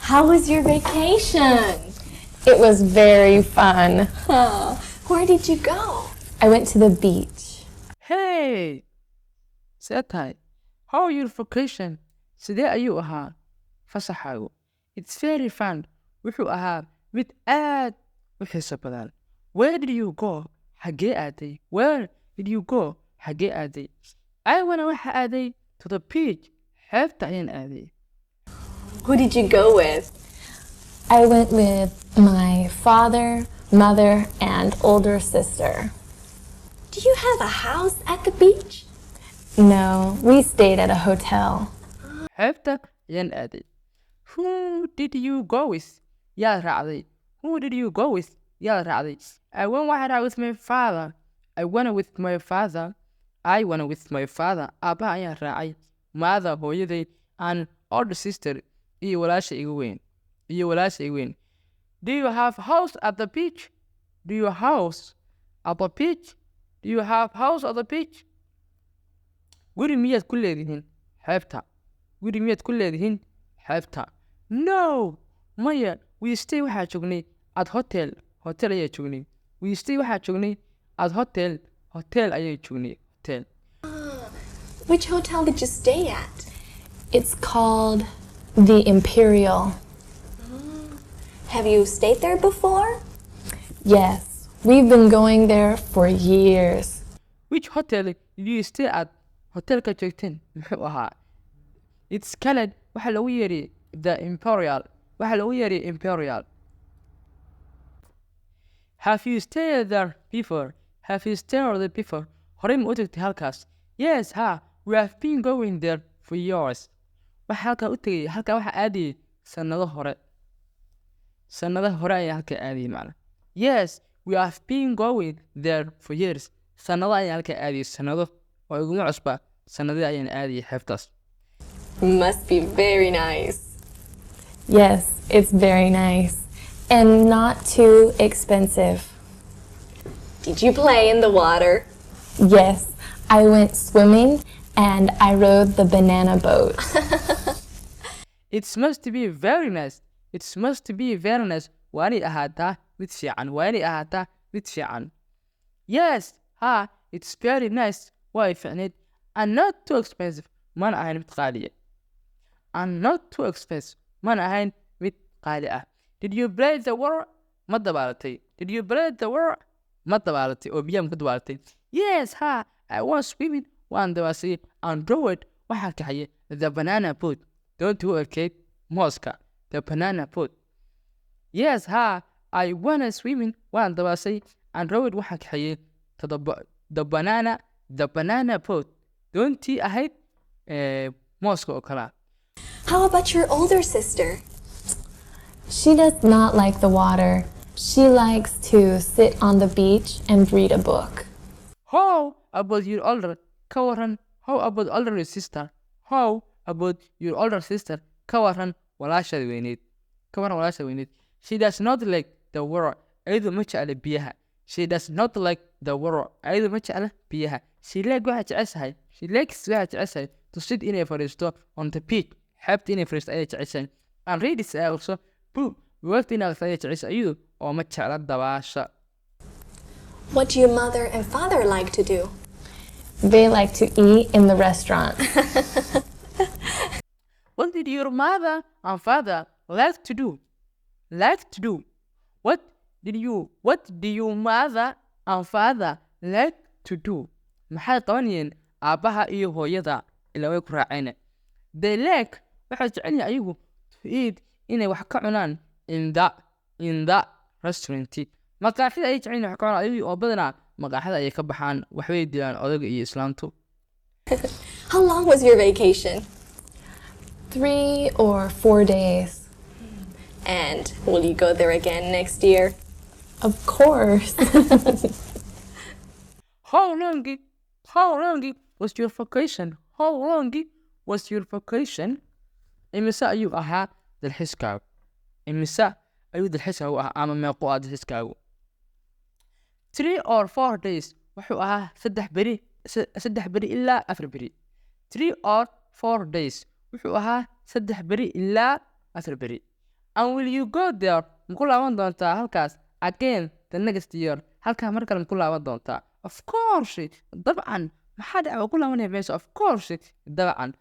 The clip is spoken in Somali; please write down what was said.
How was your vacation? It was very fun. Huh. Where did you go? I went to the beach. Hey, see tahay? How your vacation? Sidee ayuu ahaa fasaxaagu? It's very fun. Wuxuu ahaa mid aad u xiiso badan. Where did you go? Xagee aaday? Where did you go? Xagee aaday? I went, waxa aaday, to the beach. Xeebta ayaan aaday. Who did you go with? I went with my father, mother, and older sister. Do you have a house at the beach? No, we stayed at a hotel. Xeebta ayaan aaday. Who did you go with? Yaa raacday? Who did you go with? Yaa raacday? I went, waxaan raacay, with my father. I went with my father. I went with my father. Aabbaha ayaan raacay. Mother, hooyaday, and older sister, iyo walaasha iga weyn. Iyo walaasha iga weyn. Do you have house at the beach? Do you house at the beach? Do you have house at the beach? Guri miyaad ku leedihiin xeebta? Guri miyaad ku leedihiin xeebta? No, maya. We stay, waxaa joognay, at hotel. Hotel ayaa joognay. We stay, waxaa joognay, at hotel. Hotel ayaa joognay. Hotel. Which hotel did you stay at? It's called the Imperial. Have you stayed there before? Yes, we've been going there for years. Which hotel did you stay at? Hotelka joogteen muxuu ahaa? It's called, waxaa lagu yeeray, the Imperial. Waxaa lagu yeeray Imperial. Have you stayed there before? Have you stayed there before? Horey ma u tagtay halkaas? Yes, ha, we have been going there for years. Waxa halkaa u tegay, halkaa waxaa aadayay sanado hore. Sanado hore ayaa halkaa aadayay macna. Yes, we have been going there for years. Sanado ayaan halkaa aadayay, sanado oo iguma cusba, sanadii ayaan aadayay xeebtaas. Must be very nice. Yes, it's very nice. And not too expensive. Did you play in the water? Yes, I went swimming and I rode the banana boat. It must be very nice. It must be very nice. Waa inay ahaataa mid fiican. Waa inay ahaataa mid fiican. Yes, ha, it's very nice. Waa ay fiicneyd. And not too expensive. Mana ahayn mid qaaliya. And not too expensive. Mana ahayn mid qaali ah. Did you play the water? Ma dabaalatay? Did you play the water? Ma dabaalatay oo biyaha ma ku dabaalatay? Yes, ha, I was swimming. Waan dabaashay. And rode, waxaan kaxayay, the banana boat. Doontii u ekeyd mooska. The banana boat. Yes, ha, I went swimming. Waan dabaashay. And rode, waxaan kaxayay, to the banana boat. Doontii ahayd mooska oo kale ah. How about your older sister? She does not like the water. She likes to sit on the beach and read a book. How about your older, ka waran, how about older sister? How about your older sister? Ka waran walaashaad weyneyd? Ka waran walaashaad weyneyd? She does not like the water. Ayadu ma jecla biyaha. She does not like the water. Ayadu ma jecla biyaha. She like, waxay jeceshahay. She likes, waxay jeceshahay, to sit, inay fadhiisto, on the beach. Xeebta inay fadhiisto ayay jeceshahay. And read is also book. Buugaagta inay akhriso ayay jeceshahay ayadu oo ma jecla dabaasha. What do your mother and father like to do? They like to eat in the restaurant. What did your mother and father like to do? Like to do? What do your mother and father like to do? Maxay qabanayeen aabbaha iyo hooyada ilaa way ku raaceen? They like, waxay jecel yihiin ayagu, to eat, inay wax ka cunaan, in the restaurant. Maqaaxida ayay jecel yihiin wax ka cunaan ayagu oo badanaa maqaaxida ayay ka baxaan, waxbay dilaan odayga iyo islaantu. How long was your vacation? 3 or 4 days. And will you go there again next year? Of course. How long was your vacation? How long was your vacation? Imise ayuu ahaa dalxiiskaagu? Imise ayuu dalxiiskaagu ahaa ama meequu ahaa dalxiiskaagu? 3 or 4 days. Wuxuu ahaa 3 beri, 3 beri ilaa 4 beri. 3 or 4 days. Wuxuu ahaa 3 beri ilaa 4 beri. And will you go there, maku laaban doontaa halkaas, again the next year, halkaa mar kale maku laaban doontaa? Of course, dabcan. Maxaa dhaca? Waa ku laabanaya meesha. Of course, dabcan.